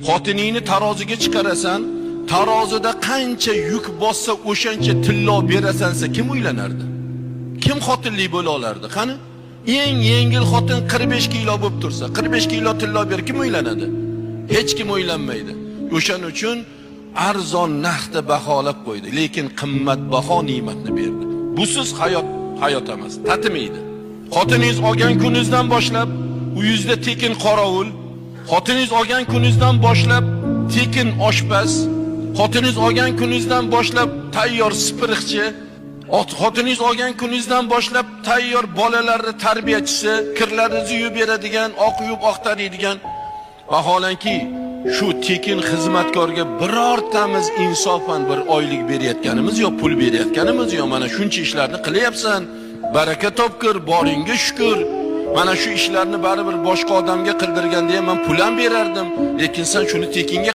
Xotiningni taroziga chiqarasan, tarozida qancha yuk bossa, o'shancha tillo berasan desa, kim uylanardi? Kim xotinlik bo'la olardi? Qani? Eng yengil xotin 45 kilo bo'lib tursa, 45 kilo tillo ber, kim uylanadi? Hech kim uylanmaydi. O'shaning uchun arzon narxda baholab qo'ydi, lekin qimmatbaho ne'matni berdi. Busiz hayot hayot emas, tatimaydi. Xotiningiz olgan kuningizdan boshlab uyingizda tekin qorovul, xotiningiz olgan kuningizdan boshlab tekin oshpaz, xotiningiz olgan kuningizdan boshlab tayyor sipiriqchi, xotiningiz olgan kuningizdan boshlab tayyor bolalarni tarbiyachisi, kirlaringizni yuvib beradigan, oq yuvib oq taraydigan. Vaholanki shu tekin xizmatkorga birortamiz insofan bir oylik berayotganimiz yo'q, pul berayotganimiz yo'q. Mana shuncha ishlarni qilyapsan, baraka topkir, boringga shukur. Mana shu ishlarni baribir boshqa odamga qildirganda ham man pul ham berardim, lekin sen shuni tekinga